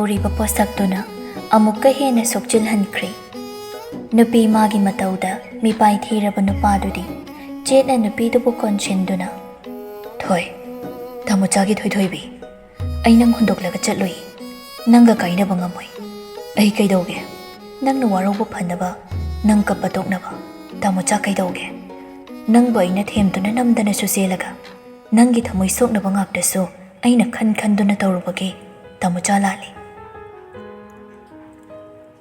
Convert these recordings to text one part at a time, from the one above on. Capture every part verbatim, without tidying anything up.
ꯎꯔꯤꯕ ꯄꯣꯠꯁꯛꯇꯨꯅ ꯑꯃꯨꯛꯀ ꯍꯦꯟꯅ ꯁꯣꯛꯆꯤꯜꯍꯟꯈ꯭ꯔꯦ꯫ ꯅꯨꯄꯤ ꯃꯥꯒꯤ ꯃꯇꯧꯗ ꯃꯤꯄꯥꯏ ꯊꯤꯔꯕ ꯅꯨꯄꯥꯗꯨꯗꯤ ꯆꯦꯠꯅ ꯅꯨꯄꯤꯗꯨꯕꯨ ꯀꯣꯟꯁꯤꯟꯗꯨꯅ, "ꯊꯣꯏ, ꯇꯥꯃꯣꯆꯥꯒꯤ ꯊꯣꯏꯊꯣꯏꯕꯤ, ꯑꯩ ꯅꯪ ꯍꯨꯟꯗꯣꯛꯂꯒ ꯆꯠꯂꯨꯏ꯫ ꯅꯪꯒ ꯀꯥꯏꯅꯕ ꯉꯝꯃꯣꯏ꯫ ꯑꯩ ꯀꯩꯗꯧꯒꯦ? ꯅꯪꯅ ꯋꯥꯔꯧꯕ ꯐꯅꯕ, ꯅꯪ ꯀꯞꯄ ꯇꯣꯛꯅꯕ꯫ ꯇꯥꯃꯣꯆꯥ ꯀꯩꯗꯧꯒꯦ? ꯅꯪꯕꯨ ꯑꯩꯅ ꯊꯦꯝꯗꯨꯅ ꯅꯝꯗꯅꯁꯨ ꯆꯦꯜꯂꯒ, ꯅꯪꯒꯤ ꯊꯃꯣꯏ ꯁꯣꯛꯅꯕ ꯉꯥꯛꯇꯁꯨ ꯑꯩꯅ ꯈꯟ ꯈꯟꯗꯨꯅ ꯇꯧꯔꯨꯕꯒꯤ ꯇꯥꯃꯣꯆꯥ ꯂꯥꯜꯂꯤ꯫"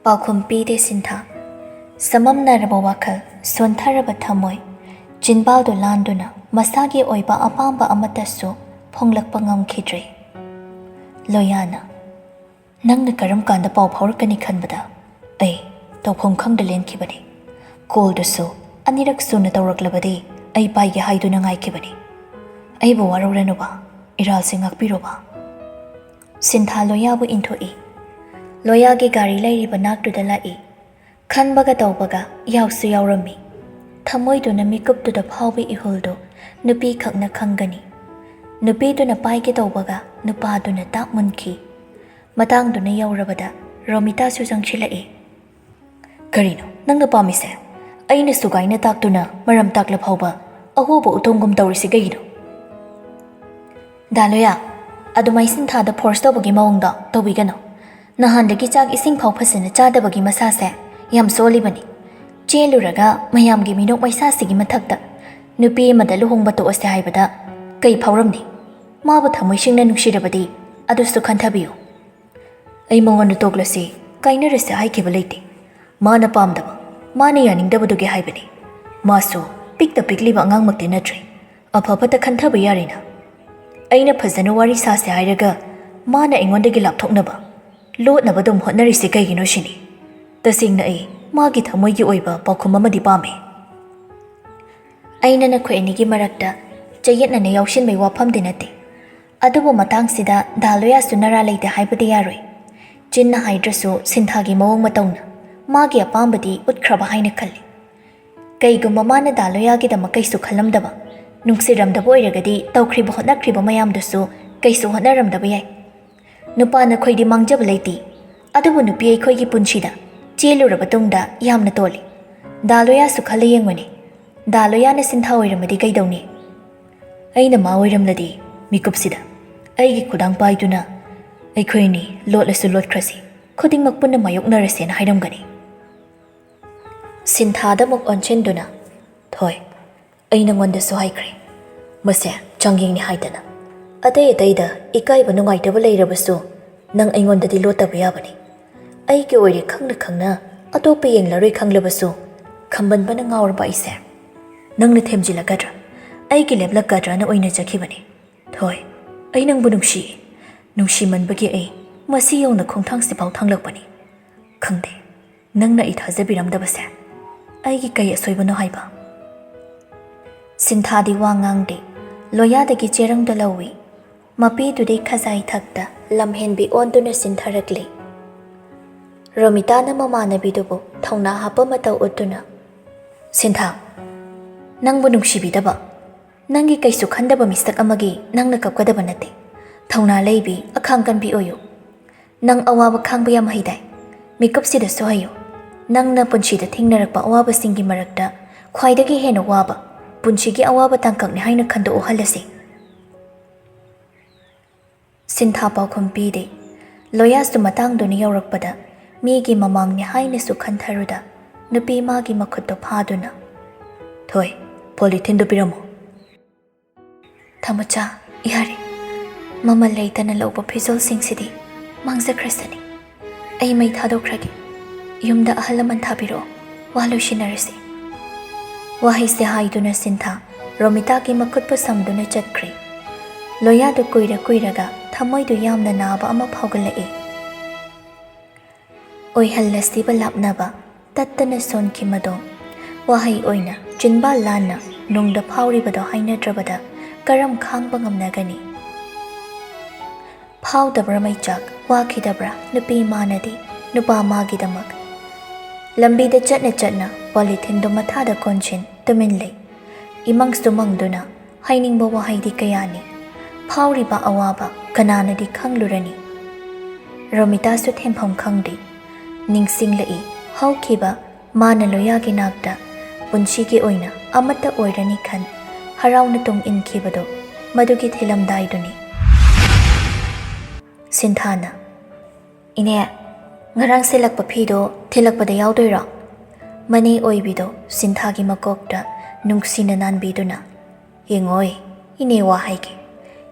ꯄꯥꯎꯈꯨꯝ ꯄꯤꯗꯦ ꯁꯤꯟꯊꯥ꯫ ꯁꯃꯝꯅꯔꯕ ꯋꯥꯈꯜ, ꯁꯣꯟꯊꯔꯕ ꯊꯃꯣꯏ, ꯆꯤꯟꯕꯥꯜꯗꯨ ꯂꯥꯟꯗꯨꯅ ꯃꯁꯥꯒꯤ ꯑꯣꯏꯕ ꯑꯄꯥꯝꯕ ꯑꯃꯠꯇꯁꯨ ꯐꯣꯡꯂꯛꯄ ꯉꯝꯈꯤꯗ꯭ꯔꯦ꯫ ꯂꯣꯌꯥꯅ, "ꯅꯪꯅ ꯀꯔꯝ ꯀꯥꯟꯗ ꯄꯥꯎ ꯐꯥꯎꯔꯛꯀꯅꯤ ꯈꯟꯕꯗ ꯑꯩ ꯇꯧꯐꯝ ꯈꯪꯗ ꯂꯦꯟꯈꯤꯕꯅꯤ꯫ ꯀꯣꯜꯗꯨꯁꯨ ꯑꯅꯤꯔꯛ ꯁꯨꯅ ꯇꯧꯔꯛꯂꯕꯗꯤ ꯑꯩ ꯄꯥꯏꯒꯦ ꯍꯥꯏꯗꯨꯅ ꯉꯥꯏꯈꯤꯕꯅꯤ꯫ ꯑꯩꯕꯨ ꯋꯥꯔꯧꯔꯅꯨꯕ, ꯏꯔꯥꯜꯁꯦ ꯉꯥꯛꯄꯤꯔꯣꯕ꯫" ꯁꯤꯟꯊꯥ ꯂꯣꯌꯥꯕꯨ ꯏꯟꯊꯣꯛꯏ꯫ ꯂꯣꯌꯥꯒꯤ ꯒꯥꯔꯤ ꯂꯩꯔꯤꯕ ꯅꯥꯛꯇꯨꯗ ꯂꯥꯛꯏ꯫ ꯈꯟꯕꯒ ꯇꯧꯕꯒ ꯌꯥꯎꯁꯨ ꯌꯥꯎꯔꯝꯃꯤ꯫ ꯊꯃꯣꯏꯗꯨꯅ ꯃꯤꯀꯨꯞꯇꯨꯗ ꯐꯥꯎꯕ ꯏꯍꯨꯜꯗꯨ ꯅꯨꯄꯤꯈꯛꯅ ꯈꯪꯒꯅꯤ꯫ ꯅꯨꯄꯤꯗꯨꯅ ꯄꯥꯏꯒꯦ ꯇꯧꯕꯒ ꯅꯨꯄꯥꯗꯨꯅ ꯇꯥꯛ ꯃꯨꯟꯈꯤ꯫ ꯃꯇꯥꯡꯗꯨꯅ ꯌꯧꯔꯕꯗ ꯔꯣꯃꯤꯇꯥꯁꯨ ꯆꯪꯁꯤꯜꯂꯛꯏ꯫ "ꯀꯔꯤꯅꯣ ꯅꯪꯅ ꯄꯥꯝꯃꯤꯁꯦ? ꯑꯩꯅ ꯁꯨꯒꯥꯏꯅ ꯇꯥꯛꯇꯨꯅ ꯃꯔꯝ ꯇꯥꯛꯂ ꯐꯥꯎꯕ ꯑꯍꯣꯕ ꯎꯇꯣꯡꯒꯨꯝ ꯇꯧꯔꯤꯁꯤ ꯀꯩꯒꯤꯅꯣ?" "ꯗꯥ ꯂꯣꯌꯥ, ꯑꯗꯨꯃꯥꯏ ꯁꯤꯟꯊꯥꯗ ꯐꯣꯔꯁ ꯇꯧꯕꯒꯤ ꯃꯑꯣꯡꯗꯣ ꯇꯧꯕꯤꯒꯅꯨ꯫ ꯅꯍꯥꯟꯗꯒꯤ ꯆꯥꯛ ꯏꯁꯤꯡ ꯐꯥꯎ ꯐꯖꯅ ꯆꯥꯗꯕꯒꯤ ꯃꯁꯥꯁꯦ ꯌꯥꯝ ꯁꯣꯜꯂꯤꯕꯅꯤ꯫ ꯆꯦꯜꯂꯨꯔꯒ ꯃꯌꯥꯝꯒꯤ ꯃꯤꯅꯣꯛ ꯃꯩꯁꯥꯁꯤꯒꯤ ꯃꯊꯛꯇ ꯅꯨꯄꯤ ꯑꯃꯗ ꯂꯨꯍꯣꯡꯕ ꯇꯣꯛꯑꯁꯦ ꯍꯥꯏꯕꯗ ꯀꯩ ꯐꯥꯎꯔꯝꯅꯤ? ꯃꯥꯕꯨ ꯊꯃꯣꯏ ꯁꯦꯡꯅ ꯅꯨꯡꯁꯤꯔꯕꯗꯤ ꯑꯗꯨꯁꯨ ꯈꯟꯊꯕꯤꯌꯨ꯫" "ꯑꯩ ꯃꯉꯣꯟꯗ ꯇꯣꯛꯂꯁꯤ, ꯀꯥꯏꯅꯔꯁꯤ ꯍꯥꯏꯈꯤꯕ ꯂꯩꯇꯦ꯫ ꯃꯥꯅ ꯄꯥꯝꯗꯕ, ꯃꯥꯅ ꯌꯥꯅꯤꯡꯗꯕꯗꯨꯒꯤ ꯍꯥꯏꯕꯅꯤ꯫ ꯃꯥꯁꯨ ꯄꯤꯛꯇ ꯄꯤꯛꯂꯤꯕ ꯑꯉꯥꯡꯃꯛꯇꯤ ꯅꯠꯇ꯭ꯔꯦ꯫ ꯑꯐ ꯐꯠꯇ ꯈꯟꯊꯕ ꯌꯥꯔꯦꯅ꯫ ꯑꯩꯅ ꯐꯖꯅ ꯋꯥꯔꯤ ꯁꯥꯁꯦ ꯍꯥꯏꯔꯒ ꯃꯥꯅ ꯑꯩꯉꯣꯟꯗꯒꯤ ꯂꯥꯞꯊꯣꯛꯅꯕ, ꯂꯣꯠꯅꯕ ꯑꯗꯨꯝ ꯍꯣꯠꯅꯔꯤꯁꯦ ꯀꯩꯒꯤꯅꯣ ꯁꯤꯅꯤ꯫ ꯇꯁꯦꯡꯅ ꯑꯩ ꯃꯥꯒꯤ ꯊꯃꯣꯏꯒꯤ ꯑꯣꯏꯕ ꯄꯥꯎꯈꯨꯝ ꯑꯃꯗꯤ ꯄꯥꯝꯃꯤ꯫" "ꯑꯩꯅ ꯅꯈꯣꯏ ꯑꯅꯤꯒꯤ ꯃꯔꯛꯇ ꯆꯌꯦꯠꯅꯅ ꯌꯥꯎꯁꯤꯟꯕꯩ ꯋꯥꯐꯝꯗꯤ ꯅꯠꯇꯦ꯫ ꯑꯗꯨꯕꯨ ꯃꯇꯥꯡꯁꯤꯗ ꯗꯥ ꯂꯣꯌꯥꯁꯨ ꯅꯔꯥ ꯂꯩꯇꯦ ꯍꯥꯏꯕꯗꯤ ꯌꯥꯔꯣꯏ꯫ ꯆꯤꯟꯅ ꯍꯥꯏꯗ꯭ꯔꯁꯨ ꯁꯤꯟꯊꯥꯒꯤ ꯃꯑꯣꯡ ꯃꯇꯧꯅ ꯃꯥꯒꯤ ꯑꯄꯥꯝꯕꯗꯤ ꯎꯠꯈ꯭ꯔꯕ ꯍꯥꯏꯅ ꯈꯜꯂꯤ꯫ ꯀꯩꯒꯨꯝꯕ ꯃꯥꯅ ꯗꯥ ꯂꯣꯌꯥꯒꯤꯗꯃꯛ ꯀꯩꯁꯨ ꯈꯜꯂꯝꯗꯕ, ꯅꯨꯡꯁꯤꯔꯝꯗꯕ ꯑꯣꯏꯔꯒꯗꯤ ꯇꯧꯈ꯭ꯔꯤꯕ ꯍꯣꯠꯅꯈ꯭ꯔꯤꯕ ꯃꯌꯥꯝꯗꯨꯁꯨ ꯀꯩꯁꯨ ꯍꯣꯠꯅꯔꯝꯗꯕ ꯌꯥꯏ꯫ ꯅꯨꯄꯥ ꯅꯈꯣꯏꯗꯤ ꯃꯥꯡꯖꯕ ꯂꯩꯇꯦ, ꯑꯗꯨꯕꯨ ꯅꯨꯄꯤ ꯑꯩꯈꯣꯏꯒꯤ ꯄꯨꯟꯁꯤꯗ ꯆꯦꯜꯂꯨꯔꯕ ꯇꯨꯡꯗ ꯌꯥꯝꯅ ꯇꯣꯜꯂꯤ꯫ ꯗꯥ ꯂꯣꯌꯥꯁꯨ ꯈꯜꯂ ꯌꯦꯡꯕꯅꯤ꯫ ꯗꯥ ꯂꯣꯌꯥꯅ ꯁꯤꯟꯊꯥ ꯑꯣꯏꯔꯝꯃꯗꯤ ꯀꯩꯗꯧꯅꯤ? ꯑꯩꯅ ꯃꯥ ꯑꯣꯏꯔꯝꯂꯗꯤ ꯃꯤꯀꯨꯞꯁꯤꯗ ꯑꯩꯒꯤ ꯈꯨꯗꯥꯡ ꯄꯥꯏꯗꯨꯅ "ꯑꯩꯈꯣꯏꯅꯤ ꯂꯣꯠꯂꯁꯨ ꯂꯣꯠꯈ꯭ꯔꯁꯤ, ꯈꯨꯗꯤꯡꯃꯛ ꯄꯨꯟꯅ ꯃꯥꯌꯣꯛꯅꯔꯁꯦꯅ" ꯍꯥꯏꯔꯝꯒꯅꯤ꯫ ꯁꯤꯟꯊꯥꯗ ꯑꯃꯨꯛ ꯑꯣꯟꯁꯤꯟꯗꯨꯅ, "ꯊꯣꯏ, ꯑꯩ ꯅꯉꯣꯟꯗꯁꯨ ꯍꯥꯏꯈ꯭ꯔꯦ, ꯃꯁꯦ ꯆꯥꯡꯌꯦꯡꯅꯤ ꯍꯥꯏꯗꯅ꯫ ꯑꯇꯩ ꯑꯇꯩꯗ ꯏꯀꯥꯏꯕ ꯅꯨꯡꯉꯥꯏꯇꯕ ꯂꯩꯔꯕꯁꯨ ꯅꯪ ꯑꯩꯉꯣꯟꯗꯗꯤ ꯂꯣꯠꯇꯕ ꯌꯥꯕꯅꯤ꯫ ꯑꯩꯒꯤ ꯑꯣꯏꯔꯦ ꯈꯪꯅ ꯈꯪꯅ ꯑꯇꯣꯞꯄ ꯌꯦꯡꯂꯔꯣꯏ ꯈꯪꯂꯕꯁꯨ ꯈꯝꯕꯟꯕꯅ ꯉꯥꯎꯔꯕ ꯑꯩꯁꯦ ꯅꯪꯅ ꯊꯦꯝꯖꯤꯜꯂꯛꯀꯗ꯭ꯔꯥ? ꯑꯩꯒꯤ ꯂꯦꯞꯂꯛꯀꯗ꯭ꯔꯥꯅ ꯑꯣꯏꯅꯖꯈꯤꯕꯅꯤ꯫ ꯊꯣꯏ, ꯑꯩ ꯅꯪꯕꯨ ꯅꯨꯡꯁꯤ꯫ ꯅꯨꯡꯁꯤꯃꯟꯕꯒꯤ ꯑꯩ ꯃꯁꯤ ꯌꯧꯅ ꯈꯣꯡꯊꯥꯡꯁꯤꯐꯥꯎ ꯊꯥꯡꯂꯛꯄꯅꯤ꯫ ꯈꯪꯗꯦ, ꯅꯪꯅ ꯑꯩ ꯊꯥꯖꯕꯤꯔꯝꯗꯕꯁꯦ꯫ ꯑꯩꯒꯤ ꯀꯩ ꯑꯁꯣꯏꯕꯅꯣ ꯍꯥꯏꯕ?" ꯁꯤꯟꯊꯥꯗꯤ ꯋꯥ ꯉꯥꯡꯗꯦ꯫ ꯂꯣꯌꯥꯗꯒꯤ ꯆꯦꯔꯪꯗꯣ ꯂꯧꯏ꯫ ꯃꯄꯤꯗꯨꯗꯤ ꯈꯖꯥꯏ ꯊꯛꯇ ꯂꯝꯍꯦꯟꯕꯤ ꯑꯣꯟꯗꯨꯅ ꯆꯤꯟꯊꯔꯛꯂꯤ꯫ ꯔꯣꯃꯤꯇꯥꯅ ꯃꯃꯥꯟꯅꯕꯤꯗꯨꯕꯨ ꯊꯧꯅꯥ ꯍꯥꯞꯄ ꯃꯇꯧ ꯎꯠꯇꯨꯅ, "ꯁꯤꯟꯊꯥ, ꯅꯪꯕꯨ ꯅꯨꯡꯁꯤꯕꯤꯗꯕ, ꯅꯪꯒꯤ ꯀꯩꯁꯨ ꯈꯟꯗꯕ ꯃꯤꯁꯛ ꯑꯃꯒꯤ ꯅꯪꯅ ꯀꯞꯀꯗꯕ ꯅꯠꯇꯦ꯫ ꯊꯧꯅꯥ ꯂꯩꯕꯤ, ꯑꯈꯥꯡ ꯀꯟꯕꯤ ꯑꯣꯏꯌꯨ꯫ ꯅꯪ ꯑꯋꯥꯕ ꯈꯥꯡꯕ ꯌꯥꯝ ꯍꯩꯗꯥꯏ? ꯃꯤꯀꯨꯞꯁꯤꯗꯁꯨ ꯍꯩꯌꯨ꯫ ꯅꯪꯅ ꯄꯨꯟꯁꯤꯗ ꯊꯦꯡꯅꯔꯛꯄ ꯑꯋꯥꯕꯁꯤꯡꯒꯤ ꯃꯔꯛꯇ ꯈ꯭ꯋꯥꯏꯗꯒꯤ ꯍꯦꯟꯅ ꯋꯥꯕ ꯄꯨꯟꯁꯤꯒꯤ ꯑꯋꯥꯕ ꯇꯥꯡꯀꯛꯅꯤ ꯍꯥꯏꯅ ꯈꯟꯗꯣꯛꯎ ꯍꯜꯂꯁꯤ꯫" ꯁꯤꯟꯊꯥ ꯄꯥꯎꯈꯨꯝ ꯄꯤꯗꯦ꯫ ꯂꯣꯌꯥꯁꯇꯨ ꯃꯇꯥꯡꯗꯨꯅ ꯌꯧꯔꯛꯄꯗ ꯃꯤꯒꯤ ꯃꯃꯥꯡꯅꯤ ꯍꯥꯏꯅꯁꯨ ꯈꯟꯊꯔꯨꯗ ꯅꯨꯄꯤ ꯃꯥꯒꯤ ꯃꯈꯨꯠꯇꯨ ꯐꯥꯗꯨꯅ, "ꯊꯣꯏ, ꯄꯣꯂꯤꯊꯤꯟꯗꯨ ꯄꯤꯔꯝꯃꯨ꯫" "ꯊꯃꯆꯥ, ꯌꯥꯔꯦ꯫ ꯃꯃꯜ ꯂꯩꯇꯅ ꯂꯧꯕ ꯐꯤꯖꯣꯜꯁꯤꯡꯁꯤꯗꯤ ꯃꯥꯡꯖꯈ꯭ꯔꯁꯅꯤ꯫ ꯑꯩ ꯃꯩ ꯊꯥꯗꯣꯛꯈ꯭ꯔꯒꯦ꯫ ꯌꯨꯝꯗ ꯑꯍꯜ ꯂꯃꯟ ꯊꯥꯕꯤꯔꯛꯑꯣ, ꯋꯥ ꯂꯣꯏꯁꯤꯟꯅꯔꯁꯤ꯫" ꯋꯥꯍꯩꯁꯦ ꯍꯥꯏꯗꯨꯅ ꯁꯤꯟꯊꯥ ꯔꯣꯃꯤꯇꯥꯒꯤ ꯃꯈꯨꯠꯄꯨ ꯁꯝꯗꯨꯅ ꯆꯠꯈ꯭ꯔꯦ꯫ ꯂꯣꯌꯥꯗꯨ ꯀꯨꯏꯔ ꯀꯨꯏꯔꯒ ꯊꯃꯣꯏꯗꯨ ꯌꯥꯝꯅ ꯅꯥꯕ ꯑꯃ ꯐꯥꯎꯒꯠꯂꯛꯏ꯫ ꯑꯣꯏꯍꯜꯂꯁꯤꯕ ꯂꯥꯞꯅꯕ, ꯇꯠꯇꯅ ꯁꯣꯟꯈꯤꯃꯗꯣ꯫ ꯋꯥꯍꯩ ꯑꯣꯏꯅ ꯆꯤꯟꯕꯥꯜ ꯂꯥꯟꯅ ꯅꯨꯡꯗ ꯐꯥꯎꯔꯤꯕꯗꯣ ꯍꯥꯏꯅꯗ꯭ꯔꯕꯗ ꯀꯔꯝ ꯈꯥꯡꯕ ꯉꯝꯅꯒꯅꯤ? ꯐꯥꯎꯗꯕ꯭ꯔꯥ ꯃꯩꯆꯥꯛ, ꯋꯥꯈꯤꯗꯕ꯭ꯔꯥ ꯅꯨꯄꯤ ꯃꯥꯅꯗꯤ, ꯅꯨꯄꯥ ꯃꯥꯒꯤꯗꯃꯛ? ꯂꯝꯕꯤꯗ ꯆꯠꯅ ꯆꯠꯅ ꯄꯣꯂꯤꯊꯤꯟꯗꯨ ꯃꯊꯥꯗ ꯀꯣꯟꯁꯤꯟ ꯇꯨꯃꯤꯟ ꯂꯩ꯫ ꯏꯃꯪꯁꯨ ꯃꯪꯗꯨꯅ ꯍꯥꯏꯅꯤꯡꯕ ꯋꯥꯍꯩꯗꯤ ꯀꯌꯥꯅꯤ꯫ ꯐꯥꯎꯔꯤꯕ ꯑꯋꯥꯕ ꯀꯅꯥꯅꯗꯤ ꯈꯪꯂꯨꯔꯅꯤ? ꯔꯣꯃꯤꯇꯥꯁꯨ ꯊꯦꯝꯐꯝ ꯈꯪꯗꯦ꯫ ꯅꯤꯡꯁꯤꯡꯂꯛꯏ, ꯍꯧꯈꯤꯕ ꯃꯥꯅ ꯂꯣꯌꯥꯒꯤ ꯅꯥꯛꯇ ꯄꯨꯟꯁꯤꯒꯤ ꯑꯣꯏꯅ ꯑꯃꯠꯇ ꯑꯣꯏꯔꯅꯤ ꯈꯟ ꯍꯔꯥꯎꯅ ꯇꯨꯡ ꯏꯟꯈꯤꯕꯗꯣ, ꯃꯗꯨꯒꯤ ꯊꯤꯜꯂꯝꯗꯥꯏꯗꯨꯅꯤ꯫ ꯁꯤꯟꯊꯥꯅ, "ꯏꯅꯦ, ꯉꯔꯥꯡ ꯁꯦꯠꯂꯛꯄ ꯐꯤꯗꯣ ꯊꯤꯜꯂꯛꯄꯗ ꯌꯥꯎꯗꯣꯏꯔꯣ?" ꯃꯅꯦ ꯑꯣꯏꯕꯤꯗꯣ ꯁꯤꯟꯊꯥꯒꯤ ꯃꯀꯣꯛꯇ ꯅꯨꯡꯁꯤꯅ ꯅꯥꯟꯕꯤꯗꯨꯅ, "ꯌꯦꯡꯉꯣꯏ, ꯏꯅꯦ ꯋꯥ ꯍꯥꯏꯒꯦ꯫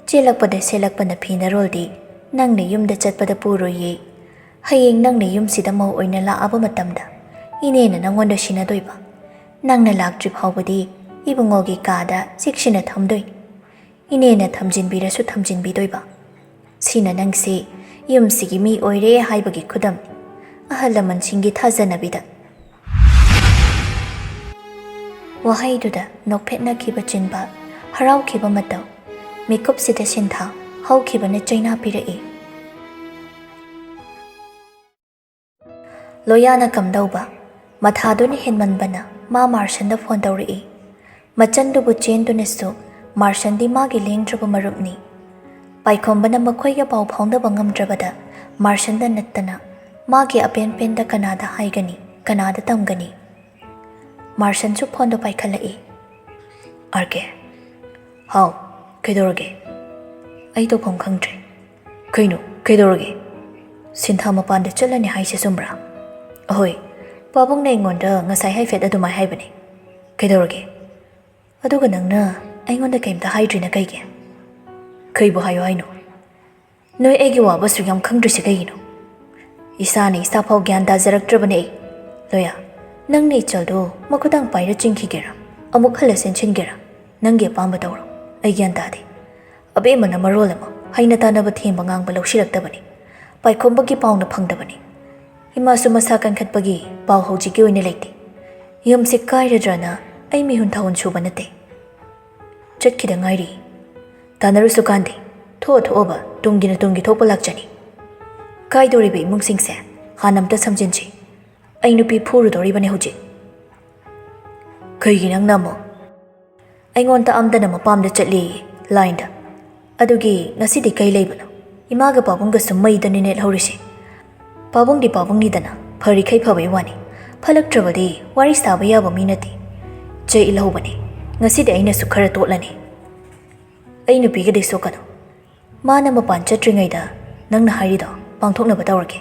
ꯆꯦꯜꯂꯛꯄꯗ ꯁꯦꯠꯂꯛꯄꯅ ꯐꯤꯅꯔꯣꯜꯗꯤ ꯅꯪꯅ ꯌꯨꯝꯗ ꯆꯠꯄꯗ ꯄꯨꯔꯣꯏꯌꯦ꯫ ꯍꯌꯦꯡ ꯅꯪꯅ ꯌꯨꯝꯁꯤꯗ ꯃꯧ ꯑꯣꯏꯅ ꯂꯥꯛꯑꯕ ꯃꯇꯝꯗ ꯏꯅꯦꯅ ꯅꯪꯉꯣꯟꯗ ꯁꯤꯟꯅꯗꯣꯏꯕ꯫ ꯅꯪꯅ ꯂꯥꯛꯇ꯭ꯔꯤ ꯐꯥꯎꯕꯗꯤ ꯏꯕꯨꯡꯉꯣꯒꯤ ꯀꯥꯗ ꯆꯦꯛꯁꯤꯟꯅ ꯊꯝꯗꯣꯏꯅꯤ꯫ ꯏꯅꯦꯅ ꯊꯝꯖꯤꯟꯕꯤꯔꯁꯨ ꯊꯝꯖꯤꯟꯕꯤꯗꯣꯏꯕ꯫ ꯁꯤꯅ ꯅꯪꯁꯤ ꯌꯨꯝꯁꯤꯒꯤ ꯃꯤ ꯑꯣꯏꯔꯦ ꯍꯥꯏꯕꯒꯤ ꯈꯨꯗꯝ꯫ ꯑꯍꯜ ꯂꯃꯟꯁꯤꯡꯒꯤ ꯊꯥꯖꯅꯕꯤꯗ"꯫ ꯋꯥꯍꯩꯗꯨꯗ ꯅꯣꯛꯐꯦꯠꯅꯈꯤꯕ ꯆꯤꯟꯕꯥꯜ, ꯍꯔꯥꯎꯈꯤꯕ ꯃꯇꯧ꯫ ꯃꯤꯀꯨꯞꯁꯤꯗ ꯁꯤꯟꯊꯥ ꯍꯧꯈꯤꯕꯅ ꯆꯩꯅꯥ ꯄꯤꯔꯛꯏ꯫ ꯂꯣꯌꯥꯅ ꯀꯝꯗꯧꯕ? ꯃꯊꯥꯗꯨꯅ ꯍꯦꯟꯃꯟꯕꯅ ꯃꯥ ꯃꯥꯔꯁꯟꯗ ꯐꯣꯟ ꯇꯧꯔꯛꯏ꯫ ꯃꯆꯟꯗꯨꯕꯨ ꯆꯦꯟꯗꯨꯅꯁꯨ ꯃꯥꯔꯁꯟꯗꯤ ꯃꯥꯒꯤ ꯂꯦꯡꯗ꯭ꯔꯕ ꯃꯔꯨꯞꯅꯤ꯫ ꯄꯥꯏꯈꯣꯝꯕꯅ ꯃꯈꯣꯏꯒ ꯄꯥꯎ ꯐꯥꯎꯅꯕ ꯉꯝꯗ꯭ꯔꯕꯗ ꯃꯥꯔꯁꯟꯗ ꯅꯠꯇꯅ ꯃꯥꯒꯤ ꯑꯄꯦꯟ ꯄꯦꯟꯗ ꯀꯅꯥꯗ ꯍꯥꯏꯒꯅꯤ, ꯀꯅꯥꯗ ꯇꯝꯒꯅꯤ? ꯃꯥꯔꯁꯟꯁꯨ ꯐꯣꯟꯗꯣ ꯄꯥꯏꯈꯠꯂꯛꯏ꯫ "ꯑꯥꯔ ꯀꯦ꯫" "ꯍꯥꯎ, ꯀꯩꯗꯧꯔꯒꯦ?" "ꯑꯩ ꯇꯧꯐꯝ ꯈꯪꯗ꯭ꯔꯦ꯫" "ꯀꯩꯅꯣ, ꯀꯩꯗꯧꯔꯒꯦ? ꯁꯤꯟꯊꯥ ꯃꯄꯥꯟꯗ ꯆꯠꯂꯅꯤ ꯍꯥꯏꯁꯦ ꯆꯨꯝꯕ꯭ꯔꯥ?" "ꯑꯍꯣꯏ, ꯄꯥꯕꯨꯡꯅ ꯑꯩꯉꯣꯟꯗ ꯉꯁꯥꯏ ꯍꯥꯏꯐꯦꯠ ꯑꯗꯨꯃꯥꯏ ꯍꯥꯏꯕꯅꯦ꯫" "ꯀꯩꯗꯧꯔꯒꯦ? ꯑꯗꯨꯒ ꯅꯪꯅ ꯑꯩꯉꯣꯟꯗ ꯀꯩꯝꯇ ꯍꯥꯏꯗ꯭ꯔꯤꯅ ꯀꯩꯒꯤ?" "ꯀꯩꯕꯨ ꯍꯥꯏꯌꯣ ꯍꯥꯏꯅꯣ? ꯅꯣꯏ ꯑꯩꯒꯤ ꯋꯥꯕ ꯑꯁꯨꯛ ꯌꯥꯝ ꯈꯪꯗ꯭ꯔꯤꯁꯦ ꯀꯩꯒꯤꯅꯣ? ꯏꯁꯥꯅ ꯏꯁꯥ ꯐꯥꯎ ꯒ꯭ꯌꯥꯟ ꯇꯥꯖꯔꯛꯇ꯭ꯔꯕꯅꯦ ꯑꯩ꯫ ꯂꯣꯌꯥ, ꯅꯪꯅ ꯏꯆꯜꯗꯣ ꯃꯈꯨꯗꯥꯡ ꯄꯥꯏꯔ ꯆꯤꯡꯈꯤꯒꯦꯔꯥ? ꯑꯃꯨꯛ ꯍꯜꯂ ꯆꯦꯟꯁꯤꯟꯒꯦꯔꯥ? ꯅꯪꯒꯤ ꯑꯄꯥꯝꯕ ꯇꯧꯔꯣ꯫ ꯑꯩ ꯒ꯭ꯌꯥꯟ ꯇꯥꯗꯦ꯫ ꯑꯕꯦꯝꯃꯅ ꯃꯔꯣꯜ ꯑꯃ ꯍꯩꯅ ꯇꯥꯅꯕ ꯊꯦꯝꯕ ꯉꯥꯡꯕ ꯂꯧꯁꯤꯜꯂꯛꯇꯕꯅꯤ꯫ ꯄꯥꯏꯈꯣꯝꯕꯒꯤ ꯄꯥꯎꯅ ꯐꯪꯗꯕꯅꯤ꯫ ꯏꯃꯥꯁꯨ ꯃꯁꯥ ꯀꯟꯈꯠꯄꯒꯤ ꯄꯥꯎ ꯍꯧꯖꯤꯛꯀꯤ ꯑꯣꯏꯅ ꯂꯩꯇꯦ꯫ ꯌꯨꯝꯁꯤ ꯀꯥꯏꯔꯗ꯭ꯔꯅ ꯑꯩ ꯃꯤꯍꯨꯟ ꯊꯥꯍꯨꯟ ꯁꯨꯕ ꯅꯠꯇꯦ꯫" "ꯆꯠꯈꯤꯗ ꯉꯥꯏꯔꯤ꯫ ꯇꯥꯟꯅꯔꯨꯁꯨ ꯀꯥꯟꯗꯦ꯫ ꯊꯣꯛꯑ ꯊꯣꯛꯑꯕ ꯇꯨꯡꯒꯤꯅ ꯇꯨꯡꯒꯤ ꯊꯣꯛꯄ ꯂꯥꯛꯆꯅꯤ꯫ ꯀꯥꯏꯗꯧꯔꯤꯕ ꯏꯃꯨꯡꯁꯤꯡꯁꯦ ꯍꯥꯟꯅ ꯑꯝꯇ ꯁꯝꯖꯤꯟꯁꯤ꯫ ꯑꯩ ꯅꯨꯄꯤ ꯐꯨꯔꯨꯗꯧꯔꯤꯕꯅꯦ ꯍꯧꯖꯤꯛ꯫" "ꯀꯩꯒꯤ ꯅꯪꯅ ꯑꯃꯨꯛ?" "ꯑꯩꯉꯣꯟꯗ ꯑꯝꯗꯅ ꯃꯄꯥꯝꯗ ꯆꯠꯂꯤ ꯂꯥꯏꯟꯗ꯫ ꯑꯗꯨꯒꯤ ꯉꯁꯤꯗꯤ ꯀꯩ ꯂꯩꯕꯅꯣ? ꯏꯃꯥꯒ ꯄꯥꯕꯨꯡꯒꯁꯨ ꯃꯩꯗꯅꯤ ꯅꯦꯠꯍꯧꯔꯤꯁꯦ꯫ ꯄꯥꯕꯨꯡꯗꯤ ꯄꯥꯕꯨꯡꯅꯤꯗꯅ, ꯐꯔꯤꯈꯩ ꯐꯕꯩ ꯋꯥꯅꯤ꯫ ꯐꯠꯂꯛꯇ꯭ꯔꯕꯗꯤ ꯋꯥꯔꯤ ꯁꯥꯕ ꯌꯥꯕ ꯃꯤ ꯅꯠꯇꯦ꯫ ꯆꯩ ꯏꯜꯍꯧꯕꯅꯦ꯫ ꯉꯁꯤꯗꯤ ꯑꯩꯅꯁꯨ ꯈꯔ ꯇꯣꯠꯂꯅꯤ꯫ ꯑꯩ ꯅꯨꯄꯤꯒꯗꯤ ꯁꯣꯛꯀꯅꯨ꯫ ꯃꯥꯅ ꯃꯄꯥꯟ ꯆꯠꯇ꯭ꯔꯤꯉꯩꯗ ꯅꯪꯅ ꯍꯥꯏꯔꯤꯗꯣ ꯄꯥꯡꯊꯣꯛꯅꯕ ꯇꯧꯔꯒꯦ꯫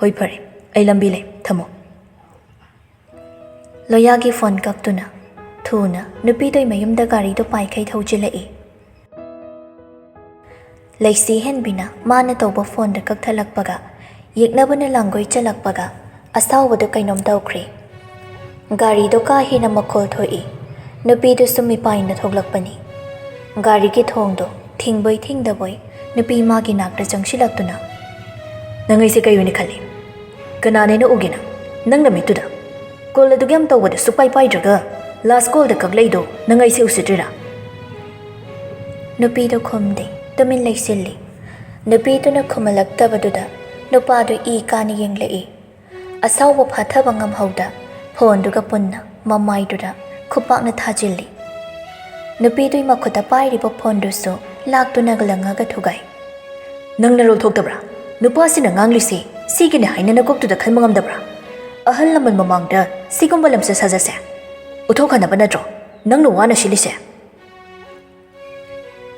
ꯍꯣꯏ, ꯐꯔꯦ, ꯑꯩ ꯂꯝꯕꯤ ꯂꯩ, ꯊꯝꯃꯣ꯫ ꯂꯣꯌꯥꯒꯤ ꯐꯣꯟ ꯀꯛꯇꯨꯅ ꯊꯨꯅ ꯅꯨꯄꯤꯗꯨꯒꯤ ꯃꯌꯨꯝꯗ ꯒꯥꯔꯤꯗꯣ ꯄꯥꯏꯈꯩ ꯊꯧꯖꯤꯜꯂꯛꯏ꯫ ꯂꯩꯁꯤ ꯍꯦꯟꯕꯤꯅ ꯃꯥꯅ ꯇꯧꯕ ꯐꯣꯟꯗ ꯀꯛꯊꯠꯂꯛꯄꯒ, ꯌꯦꯛꯅꯕꯅ ꯂꯥꯡꯒꯣꯏ ꯆꯠꯂꯛꯄꯒ, ꯑꯁꯥꯎꯕꯗꯨ ꯀꯩꯅꯣꯝ ꯇꯧꯈ꯭ꯔꯦ꯫ ꯒꯥꯔꯤꯗꯣ ꯀꯥ ꯍꯦꯟꯅ ꯃꯈꯣꯜ ꯊꯣꯛꯏ꯫ ꯅꯨꯄꯤꯗꯨꯁꯨ ꯃꯤꯄꯥꯏꯅ ꯊꯣꯛꯂꯛꯄꯅꯤ꯫ ꯒꯥꯔꯤꯒꯤ ꯊꯣꯡꯗꯣ ꯊꯤꯡꯕꯣꯏ ꯊꯤꯡꯗꯕꯣꯏ ꯅꯨꯄꯤ ꯃꯥꯒꯤ ꯅꯥꯛꯇ ꯆꯪꯁꯤꯜꯂꯛꯇꯨꯅ, "ꯅꯪ ꯑꯩꯁꯦ ꯀꯩ ꯑꯣꯏꯅ ꯈꯜꯂꯤ? ꯀꯅꯥꯅꯦꯅ ꯎꯒꯦ ꯅꯪ? ꯅꯪ ꯅꯃꯤꯠꯇꯨꯗ? ꯀꯣꯜ ꯑꯗꯨꯛ ꯌꯥꯝ ꯇꯧꯕꯗ ꯁꯨꯛꯄꯥꯏ ꯄꯥꯏꯗ꯭ꯔꯒ ꯂꯥꯁ ꯀꯣꯜꯗ ꯀꯛꯂꯛꯏꯗꯣ ꯅꯪ ꯑꯩꯁꯦ ꯎꯁꯤꯠꯇ꯭ꯔꯤꯔꯥ?" ꯅꯨꯄꯤꯗꯣ ꯈꯨꯝꯗꯦ, ꯇꯨꯃꯤꯟ ꯂꯩꯁꯤꯜꯂꯤ꯫ ꯅꯨꯄꯤꯗꯨꯅ ꯈꯨꯝꯍꯜꯂꯛꯇꯕꯗꯨꯗ ꯅꯨꯄꯥꯗꯨ ꯏ ꯀꯥꯅ ꯌꯦꯡꯂꯛꯏ꯫ ꯑꯁꯥꯎꯕ ꯐꯥꯊꯕ ꯉꯝꯍꯧꯗ ꯐꯣꯟꯗꯨꯒ ꯄꯨꯟꯅ ꯃꯃꯥꯏꯗꯨꯗ ꯈꯨꯄꯥꯛꯅ ꯊꯥꯖꯤꯜꯂꯤ꯫ ꯅꯨꯄꯤꯗꯨꯒꯤ ꯃꯈꯨꯠꯇ ꯄꯥꯏꯔꯤꯕ ꯐꯣꯟꯗꯨꯁꯨ ꯂꯥꯛꯇꯨꯅ ꯂꯪꯉꯒ ꯊꯨꯒꯥꯏ꯫ "ꯅꯪ ꯅꯔꯣꯜ ꯊꯣꯛꯇꯕ꯭ꯔꯥ? ꯅꯨꯄꯥꯁꯤꯅ ꯉꯥꯡꯂꯤꯁꯤ ꯁꯤꯒꯤꯅꯦ ꯍꯥꯏꯅ ꯅꯀꯣꯛꯇꯨꯗ ꯈꯟꯕ ꯉꯝꯗꯕ꯭ꯔꯥ? ꯑꯍꯜ ꯂꯃꯟ ꯃꯃꯥꯡꯗ ꯁꯤꯒꯨꯝꯕ ꯂꯝꯆꯠ ꯁꯥꯖꯠꯁꯦ ꯎꯠꯊꯣꯛꯍꯟꯅꯕ ꯅꯠꯇ꯭ꯔꯣ ꯅꯪꯅ ꯋꯥꯅ ꯁꯤꯜꯂꯤꯁꯦ?"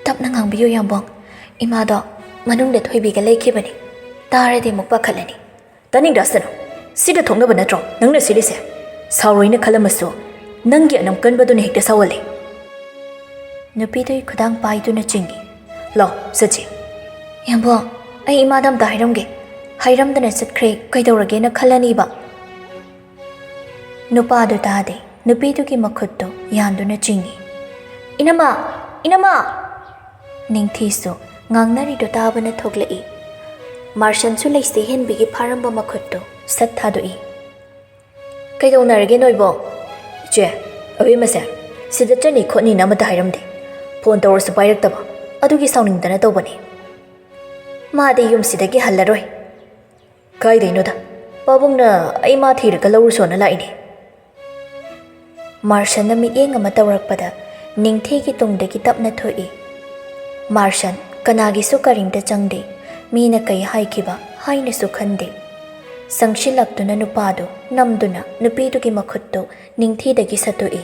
"ꯇꯞꯅ ꯉꯥꯡꯕꯤꯌꯨ, ꯌꯥꯝꯕꯣꯡ꯫ ꯏꯃꯥꯗꯣ ꯃꯅꯨꯡꯗ ꯊꯣꯏꯕꯤꯒ ꯂꯩꯈꯤꯕꯅꯤ꯫ ꯇꯥꯔꯗꯤ ꯑꯃꯨꯛ ꯄꯥꯈꯠꯂꯅꯤ꯫" "ꯇꯥꯅꯤꯡꯗ꯭ꯔꯁꯅꯨ꯫ ꯁꯤꯗ ꯊꯣꯛꯅꯕ ꯅꯠꯇ꯭ꯔꯣ ꯅꯪꯅ ꯁꯤꯜꯂꯤꯁꯦ? ꯁꯥꯎꯔꯣꯏꯅ ꯈꯜꯂꯝꯃꯁꯨ ꯅꯪꯒꯤ ꯑꯅꯝ ꯀꯟꯕꯗꯨꯅ ꯍꯦꯛꯇ ꯁꯥꯎꯍꯜꯂꯦ꯫" ꯅꯨꯄꯤꯗꯨꯒꯤ ꯈꯨꯗꯥꯡ ꯄꯥꯏꯗꯨꯅ ꯆꯤꯡꯏ꯫ "ꯂꯥꯎ, ꯆꯠꯁꯤ꯫" "ꯌꯥꯝꯕꯣꯡ, ꯑꯩ ꯏꯃꯥꯗ ꯑꯝꯇ ꯍꯥꯏꯔꯝꯒꯦ꯫ ꯍꯥꯏꯔꯝꯗꯅ ꯆꯠꯈ꯭ꯔꯦ ꯀꯩꯗꯧꯔꯒꯦꯅ ꯈꯜꯂꯅꯤꯕ꯫" ꯅꯨꯄꯥꯗꯨ ꯇꯥꯗꯦ꯫ ꯅꯨꯄꯤꯗꯨꯒꯤ ꯃꯈꯨꯠꯇꯨ ꯌꯥꯟꯗꯨꯅ ꯆꯤꯡꯏ꯫ "ꯏꯅꯝꯃ! ꯏꯅꯝꯃ!" ꯅꯤꯡꯊꯤꯁꯨ ꯉꯥꯡꯅꯔꯤꯗꯨ ꯇꯥꯕꯅ ꯊꯣꯛꯂꯛꯏ꯫ ꯃꯥꯔꯁꯟꯁꯨ ꯂꯩꯁꯤ ꯍꯦꯟꯕꯤꯒꯤ ꯐꯥꯔꯝꯕ ꯃꯈꯨꯠꯇꯨ ꯁꯠ ꯊꯥꯗꯣꯛꯏ꯫ "ꯀꯩꯗꯧꯅꯔꯒꯦ ꯅꯣꯏꯕꯣ?" "ꯏꯆꯦ, ꯑꯕꯦꯝꯃꯁꯦ ꯁꯤꯗ ꯆꯠꯅꯤ ꯈꯣꯠꯅꯤꯅ ꯑꯃꯠꯇ ꯍꯥꯏꯔꯝꯗꯦ꯫ ꯐꯣꯟ ꯇꯧꯔꯁꯨ ꯄꯥꯏꯔꯛꯇꯕ꯫ ꯑꯗꯨꯒꯤ ꯁꯥꯎꯅꯤꯡꯗꯅ ꯇꯧꯕꯅꯤ꯫" "ꯃꯥꯗꯤ ꯌꯨꯝꯁꯤꯗꯒꯤ ꯍꯜꯂꯔꯣꯏ꯫" "ꯀꯥꯏꯗꯩꯅꯣꯗ? ꯄꯥꯕꯨꯡꯅ ꯑꯩ ꯃꯥ ꯊꯤꯔꯒ ꯂꯧꯔꯨꯁꯣꯅ ꯂꯥꯛꯏꯅꯦ꯫" ꯃꯥꯔꯁꯟꯅ ꯃꯤꯠꯌꯦꯡ ꯑꯃ ꯇꯧꯔꯛꯄꯗ ꯅꯤꯡꯊꯤꯒꯤ ꯇꯨꯡꯗꯒꯤ ꯇꯞꯅ ꯊꯣꯛꯏ꯫ ꯃꯥꯔꯁꯟ ꯀꯅꯥꯒꯤꯁꯨ ꯀꯔꯤꯝꯇ ꯆꯪꯗꯦ꯫ ꯃꯤꯅ ꯀꯩ ꯍꯥꯏꯈꯤꯕ ꯍꯥꯏꯅꯁꯨ ꯈꯟꯗꯦ꯫ ꯆꯪꯁꯤꯜꯂꯛꯇꯨꯅ ꯅꯨꯄꯥꯗꯨ ꯅꯝꯗꯨꯅ ꯅꯨꯄꯤꯗꯨꯒꯤ ꯃꯈꯨꯠꯇꯨ ꯅꯤꯡꯊꯤꯗꯒꯤ ꯁꯠꯇꯣꯛꯏ꯫